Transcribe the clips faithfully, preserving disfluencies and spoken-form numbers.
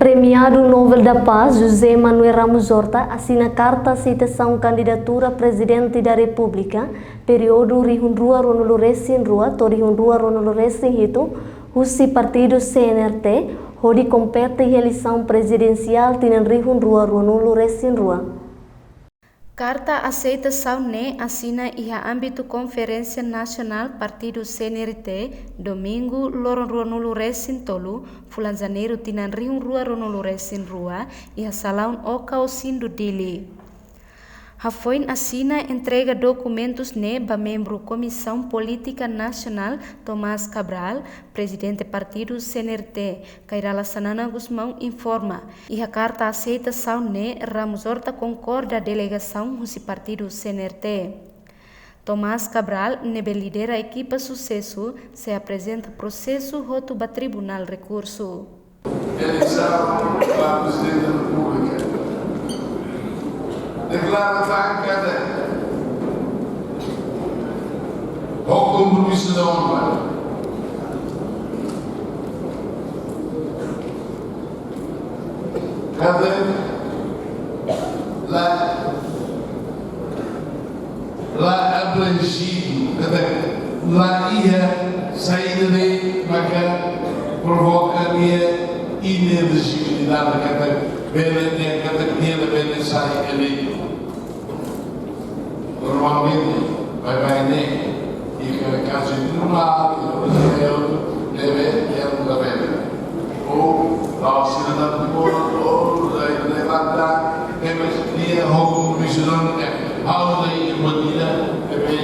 Premiadu Nobel da Paz, José Manuel Ramos Horta, asina karta aseitasaun kandidatura Prezidente da Repúblika, períodu rihun rua ruanulu-resin-rua to'o rihun rua ruanulu-resin-hitu, husi partidu C N R T, hodi kompete iha eleisaun prezidensiál tinan rihun rua ruanulu-resin-rua. Karta aseitasaun ne'e asina iha ámbitu Konferénsia Nasionál Partidu C N R T, Domingu, loron ruanulu-resin-tolu, fulan Janeiru tinan rihun rua ruanulu-resin-rua, iha Salaun Oka Osindu, Dili. Hafoin asina entrega dokumentus ne'e ba membru Komisaun Polítika Nasionál, Tomás Cabral, Prezidente Partidu C N R T, Kay Rala Xanana Gusmão, informa. Iha karta aseitasaun ne'e, Ramos Horta konkorda delegasaun husi partidu C N R T. Tomás Cabral, ne'ebé lidera ekipa susesu, sei aprezenta prosesu hotu ba Tribunál Rekursu. Eleisaun ba Prezidente da Repúblika. Deklara tan katak ho kompromisu no onra. Katak la, la abranjidu, katak la iha saida de'it maka provoka nia inelejibilidade, katak bele, nia, katak nia labele sai eleitu. Normalmente, baibain ne'e, iha kazu tribunál, iha ne'ebé, iha labele. Ou, la'ós asina tan, ou, ou, levanta, ne'ebé, nia ho kompromisu no, eh, ha'u la iha maneira, ne'ebé,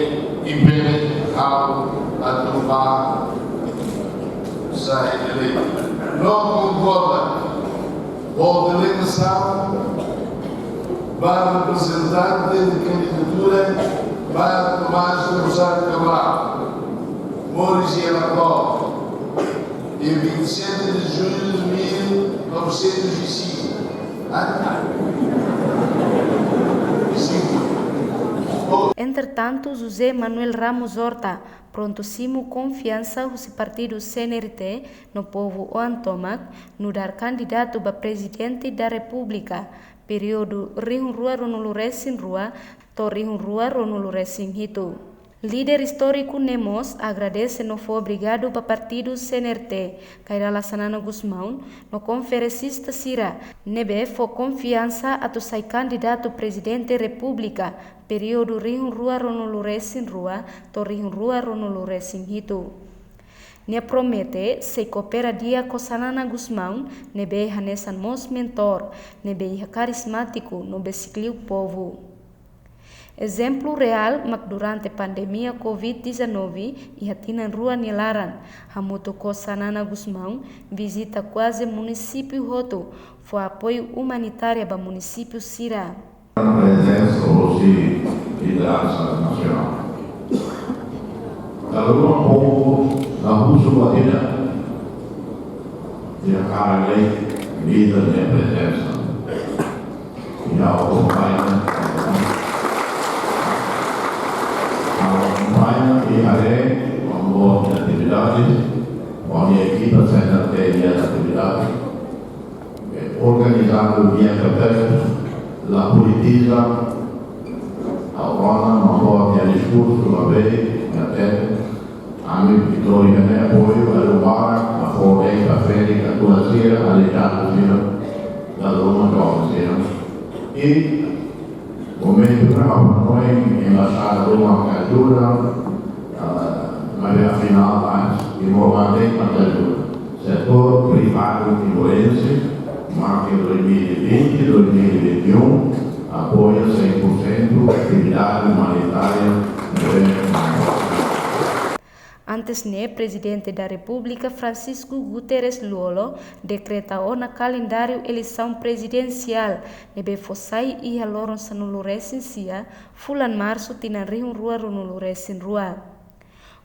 impede, ha'u, atu bá, sai eleitu. No konkorda, ho delegasaun ba reprezentante de kandidatura ba Tomás do Rosário Cabral, moris iha Lagoa, dia vinte e sete de junho de mil novecentos e cinco. Ah, cinco. Entretantu, José Manuel Ramos Horta prontu simu konfiansa husi partidu C N R T no povu oan tomak, nu'udar kandidatu ba Prezidente da Repúblika, períodu rihun rua ruanulu-resin-rua to'o rihun rua ruanulu-resin-hitu. Líder istóriku ne'e mós agradese no fó obrigadu ba partidu C N R T, Kay Rala Xanana Gusmão, no konferensista sira ne'ebé fó konfiansa atu sai kandidatu Prezidente Repúblika, períodu rihun rua ruanulu-resin-rua to'o rihun rua ruanulu-resin-hitu. Nia promete sei koopera di'ak ho Xanana Gusmão, ne'ebé hanesan mós mentór, ne'ebé iha karizmátiku no besik liu povu. Ezemplu reál mak durante pandemia covid dezanove, iha tinan rua nia laran, hamutuk ho Xanana Gusmão, vizita kuaze munisípiu hotu, fó apoiu umanitária ba munisípiu sira. Prezensa hosi lideransa nasionál. Kalau povu la husu buat ida, iha karik líder nia prezensa. Iha akompaña, akompaña iha re, membuat atividades, ho nia ekipa sentral nia atividades. Organizadu di'ak, la politiza, agora no pode diskursu la vei, até ami vitória ne'e apoiu, agora, a fora, a férica, tua sira, aliado sira, da loma, da sira. E momentu ne'ebá, no embaixada ruma ajuda, ah, mas afinál, mas, e morante, mas ajuda. Setór privadu timoroan, mais dois mil e vinte, dois mil e vinte e um, apoia cem por cento atividade humanitária no governo. Antes ne'e, Prezidente da Repúblika Francisco Guterres Lú-Olo dekreta ona kalendáriu eleisaun prezidensiál ne'ebé fó sai iha loron sanulu-resin-sia, fulan Marsu tinan rihun rua ruanulu-resin-rua.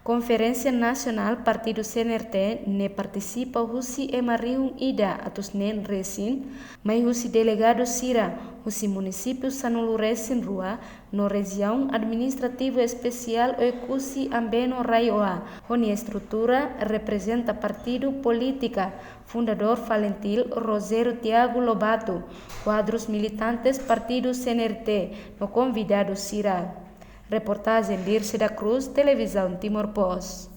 Konferénsia Nasionál Partidu C N R T ne'e partisipa husi ema rihun ida atus neen resin, mai husi delegadu sira husi munisípiu sanulu resin rua no Rejiaun Administrativu Espesiál Oekusi Ambeno Raioa, ho nia estrutura reprezenta partidu polítika, fundadór FALINTIL Rogério Tiago Lobato, kuadrus militantes partidu C N R T no konvidadu sira. Reportajen Dirce da Cruz, Televizaun Timor Post.